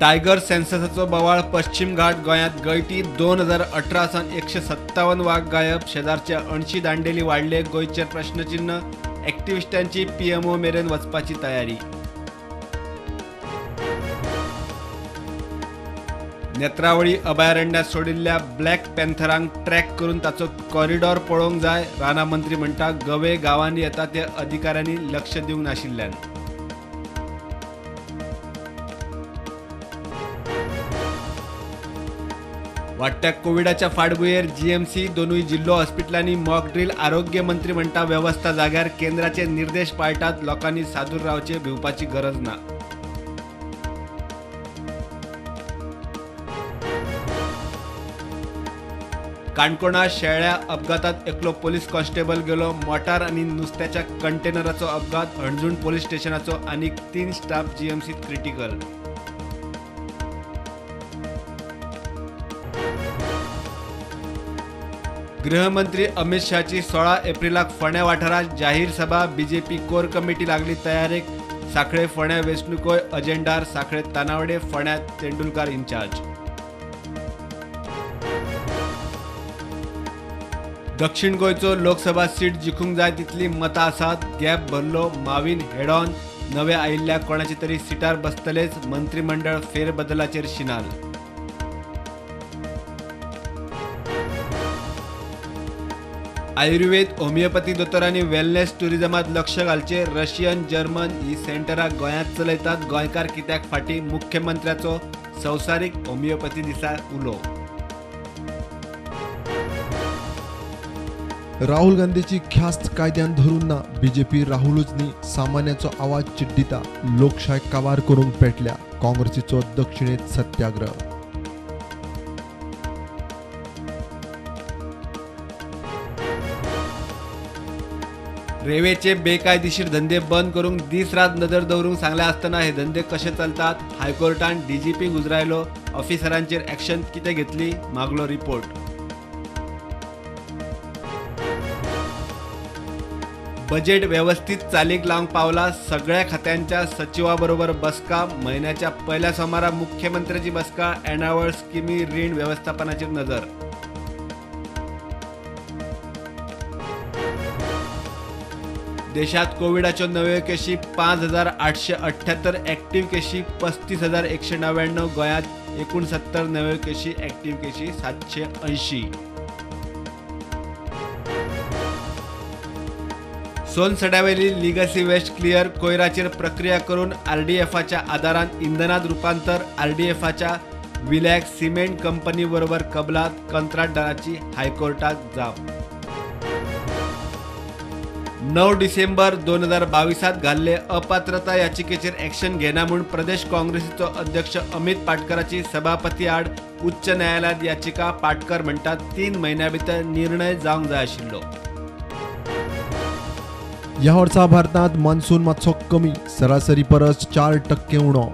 Tiger सेन्ससाचो बोवाळ पश्चिम घाट गोंयांत गळटी 2018 सावन 157 वाग गायब. शेजारच्या अणशी दांडेली वाडले. गोंयचेर प्रश्नचिन्ह. एक्टिविस्टांची पीएमओ मेरेन वचपाची तयारी. नेत्रावळी अभयारण्यात सोडिल्ल्या ब्लॅक पॅन्थरांक ट्रॅक करून ताचो कॉरिडॉर पळोवंक जाय. रानां मंत्री म्हणटा गवे गांवांनी येता ते अधिकाऱ्यांनी लक्ष दिवंक नाशिल्ल्यान. वाडट्या कोविडाच्या फाटभुंयेर जीएमसी दोनूय जिल्लो हॉस्पिटलांनी मॉक ड्रील. आरोग्य मंत्री म्हणटा वेवस्था जाग्यार, केंद्राचे निर्देश पाळटात, लोकांनी सादूर रावचे, भिवपाची गरज ना. काणकोणा शेळ्या अपघातात एकलो पोलीस कॉन्स्टेबल गेलो. मोटार आनी नुस्त्याच्या कंटेनराचो अपघात. हणजूण पोलीस स्टेशनाचो आनीक 3 स्टाफ जीएमसीत क्रिटिकल. गृहमंत्री अमित शहाची 16 एप्रिलाक फोंड्या वाठारांत जाहीर सभा. बीजेपी कोर कमिटी लागली तयारेक. सांखळे फोंड्या वेंचणुकोय अजेंडार. सांखळे तानावडे, फोंड्या तेंडुलकार इन्चार्ज. दक्षिण गोंयचो लोकसभा सीट जिखूंक जाय तितली मतां आसात. गॅप भरलो. माविन हेडॉन नवे आयिल्ल्या कोणाचे तरी सिटार बसतलेच. मंत्रिमंडळ फेरबदलाचेर शिनाल. आयुर्वेद होमिओपॅथी दोतोरांनी वेलनेस टुरिझमात लक्ष घालचे. रशियन जर्मन ही सेंटरां गोंयांत चलयतात. गोंयकार कित्याक फाटीं? मुख्यमंत्र्याचो संवसारीक होमिओपॅथी दिसा उलो. राहुल गांधीची ख्यास्त कायद्यान धरून ना. बीजेपी राहुलूच न्ही सामान्याचो आवाज चिड्डिता. लोकशाय काबार करूंक पेटल्या. काँग्रेसीचो दक्षिणेत सत्याग्रह. रेवेचे बेकायदेशीर धंदे बंद करूंक दीस रात नदर दवरूंक सांगल्या आसतना हे धंदे कशे चलतात? हायकोर्टान डीजीपी गुजरायलो. ऑफिसरांचेर एक्शन कितें घेतली? मागलो रिपोर्ट. बजेट वेवस्थीत चालीक लावंक पावला. सगळ्या खात्यांच्या सचिवाबरोबर बसका. म्हयन्याच्या पयल्या सोमारा मुख्यमंत्र्याची बसका. येणावळ स्किमी रीण वेवस्थापनाचेर नजर. देशात कोविडाच्यो नव्यो केशी 5878, ॲक्टिव्ह केशी 35,199. गोंयांत 69 नव्यो केशी, ॲक्टिव्ह केशी 780. सोनसड्यावेली लिगसी वेस्ट क्लियर. कोयराचेर प्रक्रिया करून आरडीएफाच्या आदारान इंधनात रुपांतर. आरडीएफाच्या विलॅक सिमेंट कंपनी बरोबर कबलात. कंत्राटदाराची हायकोर्टात जाप. 9 डिसेंबर 2022 घाल्ले अपात्रता याचिकेचेर एक्शन घेना म्हूण प्रदेश काँग्रेसीचो अध्यक्ष अमित पाटकराची सभापती आड उच्च न्यायालयात याचिका. पाटकर म्हणटात 3 म्हयन्यां भितर निर्णय जावंक जाय आशिल्लो. ह्या वर्सा भारतांत मान्सून मातसो कमी, सरासरी परस 4% उणो.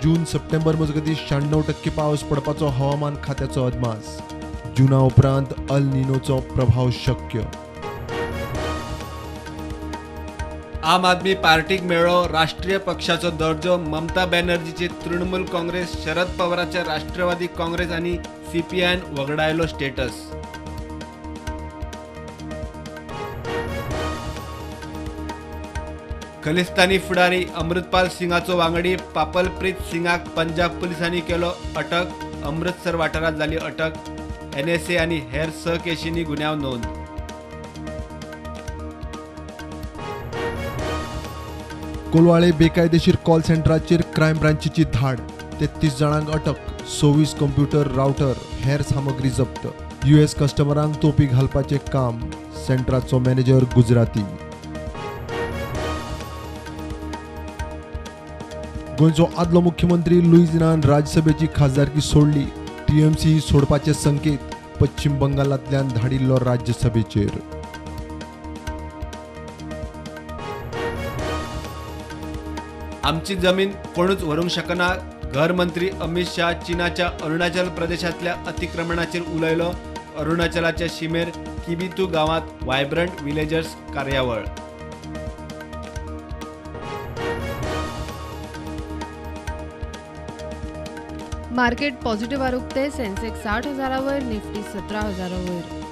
जून सप्टेंबर मजगतीं 96% पावस पडपाचो हवामान खात्याचो अदमास. जुना उपरांत अल निनोचो प्रभाव शक्य. आम आदमी पार्टीक मेळ्ळो राष्ट्रीय पक्षाचो दर्जो. ममता बॅनर्जीची तृणमूल काँग्रेस, शरद पवाराच्या राष्ट्रवादी काँग्रेस आनी सीपीआयन वगडायलो स्टेटस. खलिस्तानी फुडारी अमृतपाल सिंगाचो वांगडी पापलप्रीत सिंगाक पंजाब पुलिसांनी केलो अटक. अमृतसर वाठारांत जाली अटक. एनएसए आनी हेर 6 केशींनी गुन्यांव नोंद. कोलवाळे बेकायदेशीर कॉल सेंटराचेर क्रायम ब्रांचीची धाड. 33 जाणांक अटक, 26 कंप्युटर रावटर हेर सामग्री जप्त. यूएस कस्टमरांक तोपी घालपाचें काम. सेंटराचो मॅनेजर गुजराती. गोंयचो आदलो मुख्यमंत्री लुईजिनान राज्यसभेची खासदारकी सोडली. टीएमसी सोडपाचे संकेत. पश्चिम बंगालांतल्यान धाडिल्लो राज्यसभेचेर. आमची जमीन कोणूच व्हरूंक शकना. घर मंत्री अमित शहा चीनाच्या अरुणाचल प्रदेशांतल्या अतिक्रमणाचेर उलयलो. अरुणाचलाच्या शिमेर किबितू गांवांत वायब्रंट विलेजर्स कार्यावळ. मार्केट पॉझिटिव्ह उक्ते. सेन्सेक्स 60 हजारा वयर, निफ्टी 17 हजारा वयर.